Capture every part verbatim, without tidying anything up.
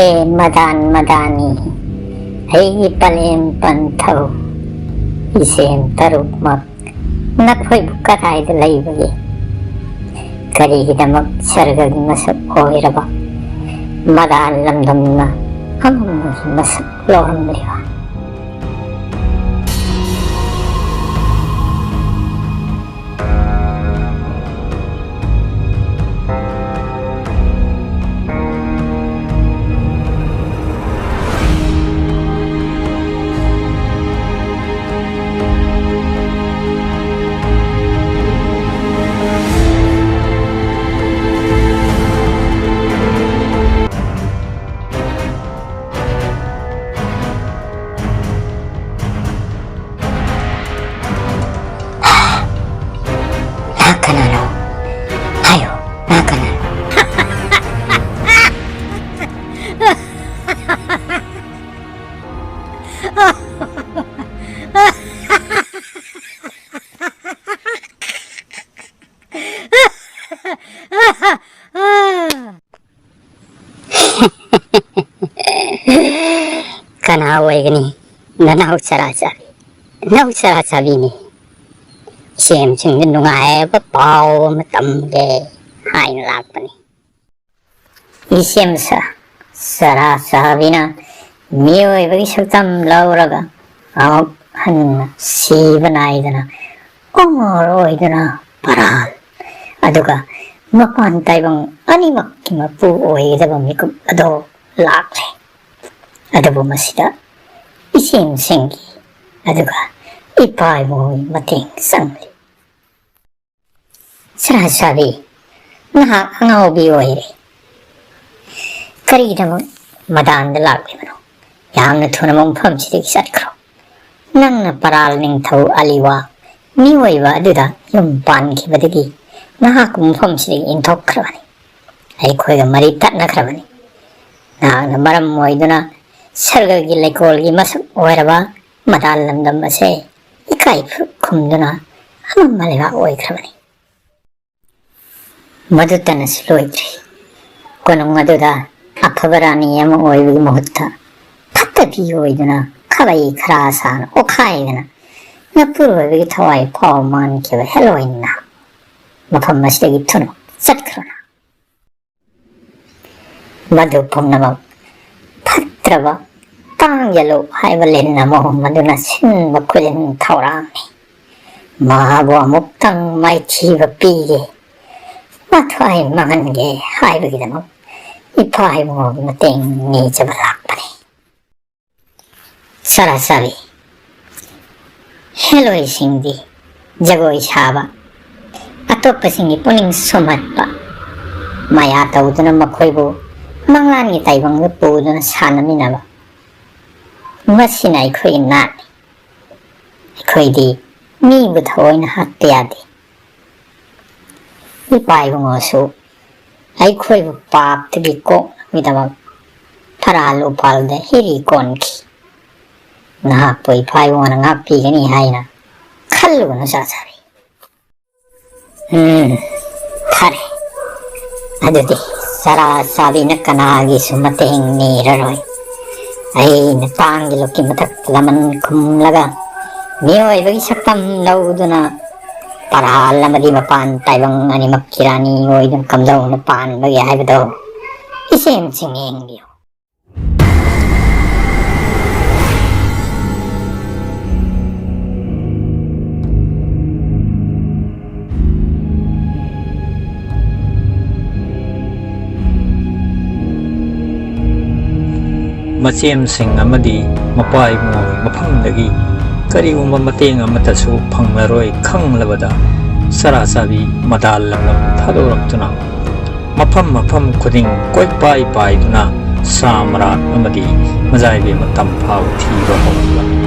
ꯑꯦ ꯃꯗꯥꯟ ꯃꯗꯥꯅꯤ, ꯑꯩꯒꯤ ꯄꯂꯦꯝ ꯄꯟꯊꯧ, ꯏꯆꯦꯜ ꯇꯔꯨꯛꯃꯛ ꯅꯈꯣꯏꯕꯨ ꯀꯗꯥꯏꯗ ꯂꯩꯕꯒꯦ? ꯀꯔꯤꯒꯤꯗꯃꯛ ꯁꯔꯒꯒꯤ ꯃꯁꯛ ꯑꯣꯏꯔꯕ ꯃꯗꯥꯟ ꯂꯝꯗꯝꯅ ꯑꯃꯝꯕꯒꯤ ꯃꯁꯛ ꯂꯧꯍꯟꯂꯤꯕ? ꯅꯍꯥꯛ ꯀꯅꯥꯅꯣ? ꯍꯥꯏꯌꯨ, ꯅꯍꯥꯛ ꯀꯅꯥꯅꯣ? ꯀꯅꯥ ꯑꯣꯏꯒꯅꯤ? ꯅꯅꯥꯎ ꯆꯔꯥ ꯆꯥꯕꯤ꯫ ꯅꯅꯥꯎ ꯆꯔꯥ ꯆꯥꯕꯤꯅꯤ꯫ ꯏꯆꯦꯝꯁꯤꯡꯗ ꯅꯨꯡꯉꯥꯏꯕ ꯄꯥꯎ ꯑꯃ ꯇꯝꯒꯦ ꯍꯥꯏꯅ ꯂꯥꯛꯄꯅꯤ꯫ ꯏꯆꯦꯝꯁ, ꯆꯔꯥ ꯆꯥꯕꯤꯅ ꯃꯤꯑꯣꯏꯕꯒꯤ ꯁꯛꯇꯝ ꯂꯧꯔꯒ ꯑꯃꯨꯛ ꯍꯟꯅ ꯁꯤꯕ ꯅꯥꯏꯗꯅ ꯑꯣꯔ ꯑꯣꯏꯗꯨꯅ ꯄꯔꯥꯜ, ꯑꯗꯨꯒ ꯃꯄꯥꯟ ꯇꯥꯏꯕꯪ ꯑꯅꯤꯃꯛꯀꯤ ꯃꯄꯨ ꯑꯣꯏꯒꯗꯕ ꯃꯤꯀꯨꯞ ꯑꯗꯣ ꯂꯥꯛꯂꯦ꯫ ꯑꯗꯨꯕꯨ ꯃꯁꯤꯗ ꯏꯆꯦꯝꯁꯤꯡꯒꯤ ꯑꯗꯨꯒ ꯏꯄꯥ ꯏꯄꯨꯒꯤ ꯃꯇꯦꯡ ꯆꯪꯂꯤ꯫ ꯆꯔꯥ ꯆꯥꯕꯤ, ꯅꯍꯥꯛ ꯑꯉꯥꯎꯕꯤ ꯑꯣꯏꯔꯦ꯫ ꯀꯔꯤꯒꯤꯗꯃꯛ ꯃꯗꯥꯟꯗ ꯂꯥꯛꯂꯤꯕꯅꯣ? ꯌꯥꯝꯅ ꯊꯨꯅ ꯃꯐꯝꯁꯤꯗꯒꯤ ꯆꯠꯈ꯭ꯔꯣ꯫ ꯅꯪꯅ ꯄꯔꯥꯜ ꯅꯤꯡꯊꯧ ꯑꯂꯤꯋꯥ ꯃꯤꯑꯣꯏꯕ ꯑꯗꯨꯗ ꯌꯨꯝ ꯄꯥꯟꯈꯤꯕꯗꯒꯤ ꯅꯍꯥꯛ ꯃꯐꯝꯁꯤꯗꯒꯤ ꯏꯟꯊꯣꯛꯈ꯭ꯔꯕꯅꯤ꯫ ꯑꯩꯈꯣꯏꯒ ꯃꯔꯤ ꯇꯠꯅꯈ꯭ꯔꯕꯅꯤ꯫ ꯅꯍꯥꯛꯅ ꯃꯔꯝ ꯑꯣꯏꯗꯨꯅ ꯁꯔꯒꯒꯤ ꯂꯩꯀꯣꯜꯒꯤ ꯃꯁꯛ ꯑꯣꯏꯔꯕ ꯃꯗꯥꯟ ꯂꯝꯗꯝ ꯑꯁꯦ ꯏꯀꯥꯏ ꯈꯨꯝꯗꯨꯅ ꯑꯃꯝꯕ ꯂꯩꯕꯥꯛ ꯑꯣꯏꯈ꯭ꯔꯕꯅꯤ꯫ ꯃꯗꯨꯇꯅꯁꯨ ꯂꯣꯏꯗ꯭ꯔꯤ꯫ ꯀꯣꯅꯨꯡ ꯑꯗꯨꯗ ꯑꯐꯕ ꯔꯥꯅꯤ ꯑꯃ ꯑꯣꯏꯕꯒꯤ ꯃꯍꯨꯠꯇ ꯐꯠꯇꯕꯤ ꯑꯣꯏꯗꯨꯅ ꯈꯥꯕꯩ ꯈꯔꯥ ꯁꯥꯅ ꯑꯣꯠꯈꯥꯏꯗꯅ ꯃꯄꯨꯔꯣꯏꯕꯒꯤ ꯊꯋꯥꯏ ꯐꯥꯎ ꯃꯥꯡꯈꯤꯕ ꯍꯦꯂꯣꯏꯟ ꯅꯍꯥꯛ ꯃꯐꯝ ꯑꯁꯤꯗꯒꯤ ꯊꯨꯅ ꯆꯠꯈ꯭ꯔꯣ꯫ ꯃꯗꯨ ꯄꯨꯝꯅꯃꯛ ꯐꯠꯇ꯭ꯔꯕ ꯇꯥꯡ ꯌꯦꯜꯂꯨ ꯍꯥꯏꯕ ꯂꯤꯟ ꯑꯃ ꯃꯗꯨꯅ ꯁꯤꯟꯕ ꯈꯨꯖꯤꯟ ꯊꯧꯔꯥꯡꯅꯤ꯫ ꯃꯍꯥꯛꯕꯨ ꯑꯃꯨꯛꯇꯪ ꯃꯥꯏꯊꯤꯕ ꯄꯤꯒꯦ, ꯃꯊ꯭ꯋꯥꯏ ꯃꯥꯡꯍꯟꯒꯦ ꯍꯥꯏꯕꯒꯤꯗꯃꯛ ꯏꯄꯥ ꯏꯕꯨꯡꯉꯣꯒꯤ ꯃꯇꯦꯡ ꯅꯤꯖꯕ ꯂꯥꯛꯄꯅꯤ꯫ ꯆꯔꯥ ꯆꯥꯕꯤ꯫ ꯍꯦꯂꯣꯏꯁꯤꯡꯗꯤ ꯖꯒꯣꯏ ꯁꯥꯕ, ꯑꯇꯣꯞꯄꯁꯤꯡꯒꯤ ꯄꯨꯛꯅꯤꯡ ꯁꯨꯝꯍꯠꯄ, ꯃꯌꯥ ꯇꯧꯗꯨꯅ ꯃꯈꯣꯏꯕꯨ ꯃꯪꯂꯥꯟꯒꯤ ꯇꯥꯏꯕꯪꯗ ꯄꯨꯗꯨꯅ ꯁꯥꯟꯅꯃꯤꯟꯅꯕ, ꯃꯁꯤꯅ ꯑꯩꯈꯣꯏꯒꯤ ꯅꯥꯠꯅꯤ꯫ ꯑꯩꯈꯣꯏꯗꯤ ꯃꯤꯕꯨ ꯊꯑꯣꯏꯅ ꯍꯥꯠꯄ ꯌꯥꯗꯦ꯫ ꯏꯄꯥ ꯏꯕꯨꯡꯉꯣꯁꯨ ꯑꯩꯈꯣꯏꯕꯨ ꯄꯥꯞꯇꯒꯤ ꯀꯣꯛꯅꯕꯒꯤꯗꯃꯛ ꯐꯔꯥꯜ ꯎꯄꯥꯜꯗ ꯍꯤꯔꯤ ꯀꯣꯟꯈꯤ꯫ ꯅꯍꯥꯛꯄꯨ ꯏꯄꯥ ꯏꯕꯨꯡꯉꯣꯅ ꯉꯥꯛꯄꯤꯒꯅꯤ ꯍꯥꯏꯅ ꯈꯜꯂꯨꯒꯅꯨ, ꯆꯥ ꯆꯥꯕꯤ꯫ ꯎꯝ, ꯐꯔꯦ꯫ ꯑꯗꯨꯗꯤ ꯆꯔꯥ ꯆꯥꯕꯤꯅ ꯀꯅꯥꯒꯤꯁꯨ ꯃꯇꯦꯡ ꯅꯤꯔꯔꯣꯏ꯫ ꯑꯩꯅ ꯇꯥꯡꯒꯤ ꯂꯨꯞꯀꯤ ꯃꯊꯛꯇ ꯂꯃꯟ ꯈꯨꯝꯂꯒ ꯃꯤꯑꯣꯏꯕꯒꯤ ꯁꯛꯇꯝ ꯂꯧꯗꯨꯅ ꯄꯔꯥꯜ ꯑꯃꯗꯤ ꯃꯄꯥꯟ ꯇꯥꯏꯕꯪ ꯑꯅꯤꯃꯛꯀꯤ ꯔꯥꯅꯤ ꯑꯣꯏꯗꯨꯅ ꯀꯝꯗꯧꯅ ꯄꯥꯟꯕꯒꯦ ꯍꯥꯏꯕꯗꯣ ꯏꯆꯦꯝꯁꯤꯡ ꯌꯦꯡꯕꯤꯌꯨ꯫ ꯃꯆꯦꯝꯁꯤꯡ ꯑꯃꯗꯤ ꯃꯄꯥ ꯏꯕꯨꯡꯉꯣꯒꯤ ꯃꯐꯝꯗꯒꯤ ꯀꯔꯤꯒꯨꯝꯕ ꯃꯇꯦꯡ ꯑꯃꯠꯇꯁꯨ ꯐꯪꯂꯔꯣꯏ ꯈꯪꯂꯕꯗ, ꯆꯔꯥ ꯆꯥꯕꯤ ꯃꯗꯥꯜ ꯂꯪꯂꯪ ꯊꯥꯗꯣꯔꯛꯇꯨꯅ ꯃꯐꯝ ꯃꯐꯝ ꯈꯨꯗꯤꯡ ꯀꯣꯏꯄꯥꯏ ꯄꯥꯏꯗꯨꯅ ꯁꯥ ꯃꯔꯥꯠ ꯑꯃꯗꯤ ꯃꯖꯥꯏꯕꯦꯝꯃ ꯇꯝꯐꯥꯕꯨ ꯊꯤꯕ ꯍꯧꯔꯛꯂꯝꯃꯤ꯫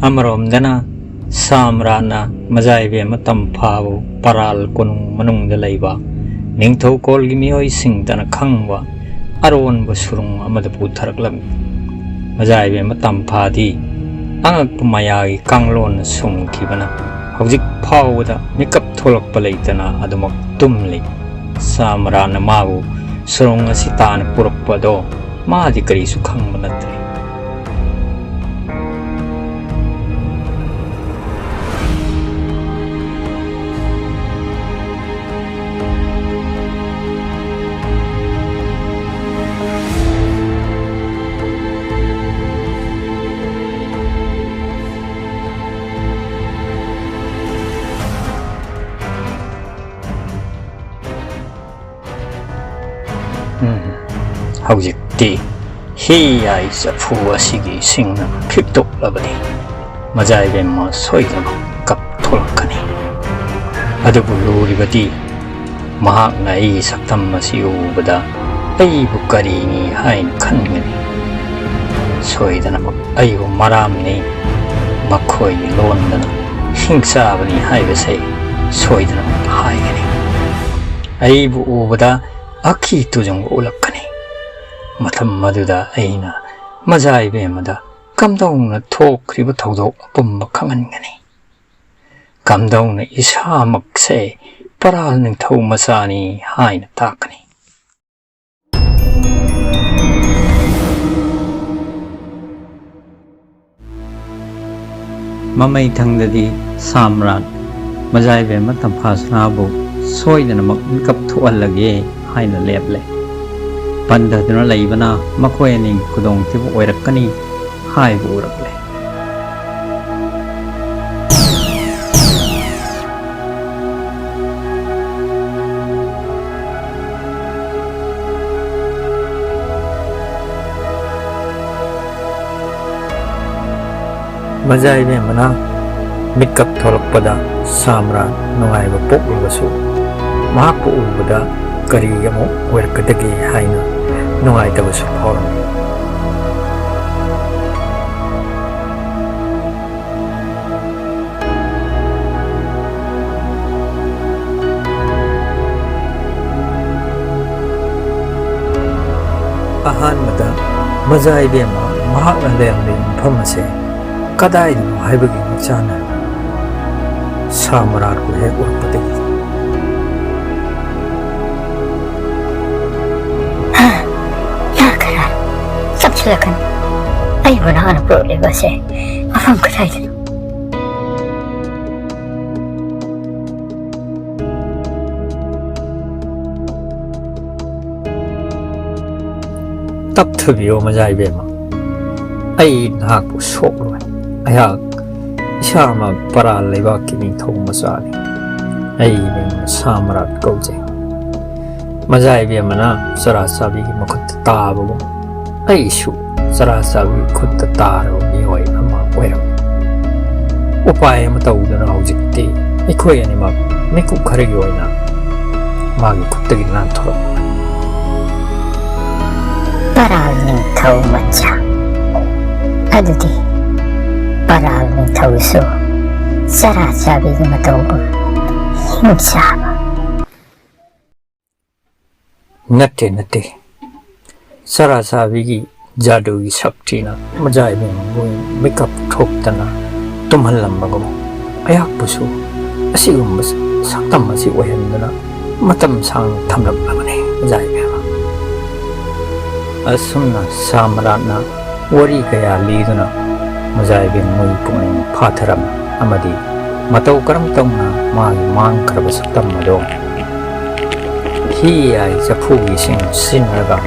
ꯑꯃꯔꯣꯝꯗꯅ ꯁꯥ ꯃꯔꯥꯠꯅ ꯃꯖꯥꯏꯕꯦꯝꯃ ꯇꯝꯐꯥꯕꯨ ꯄꯔꯥꯜ ꯀꯣꯅꯨꯡ ꯃꯅꯨꯡꯗ ꯂꯩꯕ ꯅꯤꯡꯊꯧꯀꯣꯜꯒꯤ ꯃꯤꯑꯣꯏꯁꯤꯡꯇꯅ ꯈꯪꯕ ꯑꯔꯣꯟꯕ ꯁꯨꯔꯨꯡ ꯑꯃꯗ ꯄꯨꯊꯔꯛꯂꯝꯃꯤ꯫ ꯃꯖꯥ ꯏꯕꯦꯝꯃ ꯇꯝꯐꯥꯗꯤ ꯑꯉꯛꯄ ꯃꯌꯥꯒꯤ ꯀꯥꯡꯂꯣꯟꯅ ꯁꯨꯝꯈꯤꯕꯅ ꯍꯧꯖꯤꯛ ꯐꯥꯎꯕꯗ ꯃꯤꯀꯞ ꯊꯣꯛꯂꯛꯄ ꯂꯩꯇꯅ ꯑꯗꯨꯃꯛ ꯇꯨꯝ ꯂꯩ꯫ ꯁꯥꯝꯔꯥꯟꯅ ꯃꯥꯕꯨ ꯁꯨꯔꯨꯡ ꯑꯁꯤ ꯇꯥꯟꯅ ꯄꯨꯔꯛꯄꯗꯣ ꯃꯥꯗꯤ ꯀꯔꯤꯁꯨ ꯈꯪꯕ ꯅꯠꯇ꯭ꯔꯦ꯫ ꯎꯝ, ꯍꯧꯖꯤꯛꯇꯤ ꯍꯤꯌꯥꯏ ꯆꯐꯨ ꯑꯁꯤꯒꯤ ꯏꯁꯤꯡꯅ ꯈꯤꯛꯇꯣꯛꯂꯕꯗꯤ ꯃꯖꯥ ꯏꯕꯦꯝꯃ ꯁꯣꯏꯗꯅ ꯀꯞꯊꯣꯛꯂꯛꯀꯅꯤ꯫ ꯑꯗꯨꯕꯨ ꯂꯨꯔꯤꯕꯗꯤ ꯃꯍꯥꯛꯅ ꯑꯩꯒꯤ ꯁꯛꯇꯝ ꯑꯁꯤ ꯎꯕꯗ ꯑꯩꯕꯨ ꯀꯔꯤꯅꯤ ꯍꯥꯏꯅ ꯈꯟꯒꯅꯤ꯫ ꯁꯣꯏꯗꯅꯃꯛ ꯑꯩꯕꯨ ꯃꯔꯥꯝꯅꯤ, ꯃꯈꯣꯏꯒꯤ ꯂꯣꯟꯗꯅ ꯍꯤꯡꯆꯥꯕꯅꯤ ꯍꯥꯏꯕꯁꯦ ꯁꯣꯏꯗꯅꯃꯛ ꯍꯥꯏꯒꯅꯤ꯫ ꯑꯩꯕꯨ ꯎꯕꯗ ꯑꯀꯤ ꯇꯨꯖꯨꯡꯕ ꯎꯠꯂꯛꯀꯅꯤ꯫ ꯃꯇꯝ ꯑꯗꯨꯗ ꯑꯩꯅ ꯃꯖꯥ ꯏꯕꯦꯝꯃꯗ ꯀꯝꯗꯧꯅ ꯊꯣꯛꯈ꯭ꯔꯤꯕ ꯊꯧꯗꯣꯛ ꯑꯄꯨꯝꯕ ꯈꯪꯍꯟꯒꯅꯤ꯫ ꯀꯝꯗꯧꯅ ꯏꯁꯥꯃꯛꯁꯦ ꯄꯔꯥꯜ ꯅꯤꯡꯊꯧ ꯃꯆꯥꯅꯤ ꯍꯥꯏꯅ ꯇꯥꯛꯀꯅꯤ꯫ ꯃꯃꯩ ꯊꯪꯗꯗꯤ ꯁꯥꯝꯔꯥꯟ ꯃꯖꯥ ꯏꯕꯦꯝꯃ ꯇꯝꯐꯥꯁꯅꯥꯕꯨ ꯁꯣꯏꯗꯅꯃꯛ ꯃꯤꯀꯞ ꯊꯣꯛꯍꯜꯂꯒꯦ ꯍꯥꯏꯅ ꯂꯦꯞꯂꯦ꯫ ꯄꯟꯊꯗꯨꯅ ꯂꯩꯕꯅ ꯃꯈꯣꯏ ꯑꯅꯤꯒꯤ ꯈꯨꯗꯣꯡꯊꯤꯕ ꯑꯣꯏꯔꯛꯀꯅꯤ ꯍꯥꯏꯕ ꯎꯔꯛꯂꯦ꯫ ꯃꯖꯥ ꯏꯕꯦꯝꯃꯅ ꯃꯤꯠꯀꯞ ꯊꯣꯛꯂꯛꯄꯗ ꯁꯥꯝꯔꯥꯟ ꯅꯨꯡꯉꯥꯏꯕ ꯄꯣꯛꯂꯕꯁꯨ, ꯃꯍꯥꯛꯄꯨ ꯎꯕꯗ ꯀꯔꯤ ꯑꯃꯨꯛ ꯑꯣꯏꯔꯛꯀꯗꯒꯦ ꯍꯥꯏꯅ ꯅꯨꯡꯉꯥꯏꯇꯕꯁꯨ ꯐꯥꯎꯔꯝꯃꯤ꯫ ꯃꯖꯥ ꯏꯕꯦꯝꯃ ꯃꯍꯥꯛꯅ ꯂꯩꯔꯝꯂꯤꯕ ꯃꯐꯝ ꯑꯁꯦ ꯀꯗꯥꯏꯗꯅꯣ ꯍꯥꯏꯕꯒꯤ ꯃꯤꯠꯆꯥꯟꯅ ꯁꯥ ꯃꯔꯥꯠꯄꯨ ꯍꯦꯛ ꯎꯔꯛꯄꯗꯒꯤ꯫ ꯍꯥ, ꯂꯥꯛꯈ꯭ꯔꯦ꯫ ꯆꯪꯁꯤꯜꯂꯛꯀꯅꯤ꯫ ꯑꯩꯕꯨ ꯅꯍꯥꯛꯅ ꯄꯨꯔꯛꯂꯤꯕ ꯑꯁꯦ ꯃꯐꯝ ꯀꯗꯥꯏꯗꯅꯣ? ꯇꯞꯊꯕꯤꯌꯣ ꯃꯖꯥ ꯏꯕꯦꯝꯃ, ꯑꯩ ꯅꯍꯥꯛꯄꯨ ꯁꯣꯛꯂꯣꯏ꯫ ꯑꯩꯍꯥꯛ ꯏꯁꯥꯃꯛ ꯄꯔꯥ ꯂꯩꯕꯥꯛꯀꯤ ꯅꯤꯡꯊꯧ ꯃꯆꯥꯅꯤ꯫ ꯑꯩꯒꯤ ꯃꯤꯡ ꯁꯥꯝꯔꯥꯠ ꯀꯧꯖꯩ꯫ ꯃꯖꯥ ꯏꯕꯦꯝꯃꯅ ꯆꯔꯥ ꯆꯥꯕꯤꯒꯤ ꯃꯈꯨꯠꯇ ꯇꯥꯕꯒꯨꯝ ꯑꯩꯁꯨ ꯆꯔꯥ ꯆꯥꯕꯤꯒꯤ ꯈꯨꯠꯇ ꯇꯥꯔꯕ ꯃꯤꯑꯣꯏ ꯑꯃ ꯑꯣꯏꯔꯝꯃꯤ꯫ ꯎꯄꯥꯏ ꯑꯃ ꯇꯧꯗꯨꯅ ꯍꯧꯖꯤꯛꯇꯤ ꯑꯩꯈꯣꯏ ꯑꯅꯤꯃꯛ ꯃꯤꯀꯨꯞ ꯈꯔꯒꯤ ꯑꯣꯏꯅ ꯃꯥꯒꯤ ꯈꯨꯠꯇꯒꯤ ꯅꯥꯟꯊꯣꯔꯛꯄꯅꯤ꯫ ꯄꯔꯥꯜ ꯅꯤꯡꯊꯧ ꯃꯆꯥ꯫ ꯑꯗꯨꯗꯤ ꯄꯔꯥꯜ ꯅꯤꯡꯊꯧꯁꯨ ꯆꯔꯥ ꯆꯥꯕꯤꯒꯤ ꯃꯇꯧꯒꯨꯝ ꯍꯤꯡꯆꯥꯕ꯫ ꯅꯠꯇꯦ, ꯅꯠꯇꯦ꯫ ꯆꯔꯥ ꯆꯥꯕꯤꯒꯤ ꯖꯥꯗꯨꯒꯤ ꯁꯛꯇꯤꯅ ꯃꯖꯥ ꯏꯕꯦꯝꯃꯕꯨ ꯃꯤꯀꯞ ꯊꯣꯛꯇꯅ ꯇꯨꯝꯍꯜꯂꯝꯕꯒꯨꯝ, ꯑꯩꯍꯥꯛꯄꯨꯁꯨ ꯑꯁꯤꯒꯨꯝꯕ ꯁꯛꯇꯝ ꯑꯁꯤ ꯑꯣꯏꯍꯟꯗꯨꯅ ꯃꯇꯝ ꯁꯥꯡꯅ ꯊꯝꯂꯛꯂꯕꯅꯤ ꯃꯖꯥ ꯏꯕꯦꯝꯃ꯫ ꯑꯁꯨꯝꯅ ꯁꯥꯝꯔꯥꯠꯅ ꯋꯥꯔꯤ ꯀꯌꯥ ꯂꯤꯗꯨꯅ ꯃꯖꯥ ꯏꯕꯦꯝꯃꯒꯤ ꯄꯨꯛꯅꯤꯡ ꯐꯥꯊꯔꯝꯃꯤ ꯑꯃꯗꯤ ꯃꯇꯧ ꯀꯔꯝ ꯇꯧꯅ ꯃꯥꯒꯤ ꯃꯥꯡꯈ꯭ꯔꯕ ꯁꯛꯇꯝ ꯑꯗꯨ ꯍꯤ ꯌꯥꯏ ꯆꯐꯨꯒꯤ ꯏꯁꯤꯡ ꯁꯤꯖꯤꯟꯅꯔꯒ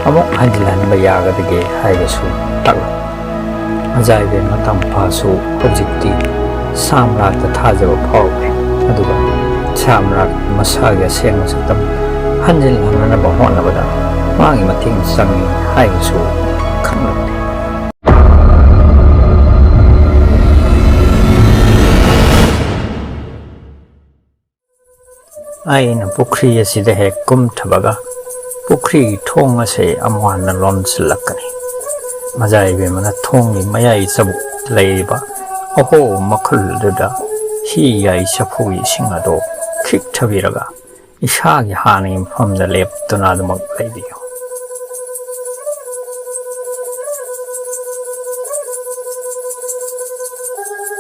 ꯑꯃꯨꯛ ꯍꯟꯖꯤꯜꯍꯟꯕ ꯌꯥꯒꯗꯒꯦ ꯍꯥꯏꯕꯁꯨ ꯇꯥꯛꯂꯝꯃꯤ꯫ ꯃꯖꯥ ꯏꯕꯦꯝꯃ ꯇꯝꯐꯥꯁꯨ ꯍꯧꯖꯤꯛꯇꯤ ꯁꯥꯝꯔꯥꯠꯇ ꯊꯥꯖꯕ ꯐꯥꯎꯈ꯭ꯔꯦ꯫ ꯑꯗꯨꯒ ꯁꯥꯝꯔꯥꯠ ꯃꯁꯥꯒꯤ ꯑꯁꯦꯡꯕ ꯁꯛꯇꯝ ꯍꯟꯖꯤꯜꯍꯟꯅꯅꯕ ꯍꯣꯠꯅꯕꯗ ꯃꯥꯒꯤ ꯃꯇꯦꯡ ꯆꯪꯏ ꯍꯥꯏꯕꯁꯨ ꯈꯪꯂꯛꯂꯦ꯫ ꯑꯩꯅ ꯄꯨꯈ꯭ꯔꯤ ꯑꯁꯤꯗ ꯍꯦꯛ ꯀꯨꯝꯊꯕꯒ ꯄꯨꯈ꯭ꯔꯤꯒꯤ ꯊꯣꯡ ꯑꯁꯦ ꯑꯃꯨꯛ ꯍꯟꯅ ꯂꯣꯟꯁꯤꯜꯂꯛꯀꯅꯤ꯫ ꯃꯖꯥ ꯏꯕꯦꯝꯃꯅ ꯊꯣꯡꯒꯤ ꯃꯌꯥꯏ ꯆꯕꯨꯛꯇ ꯂꯩꯔꯤꯕ ꯑꯍꯣꯕ ꯃꯈꯨꯜ ꯑꯗꯨꯗ ꯍꯤ ꯌꯥꯏ ꯆꯐꯨꯒꯤ ꯏꯁꯤꯡ ꯑꯗꯨ ꯈꯤꯛꯊꯕꯤꯔꯒ ꯏꯁꯥꯒꯤ ꯍꯥꯟꯅꯒꯤ ꯃꯐꯝꯗ ꯂꯦꯞꯇꯨꯅ ꯑꯗꯨꯃꯛ ꯂꯩꯕꯤꯌꯨ꯫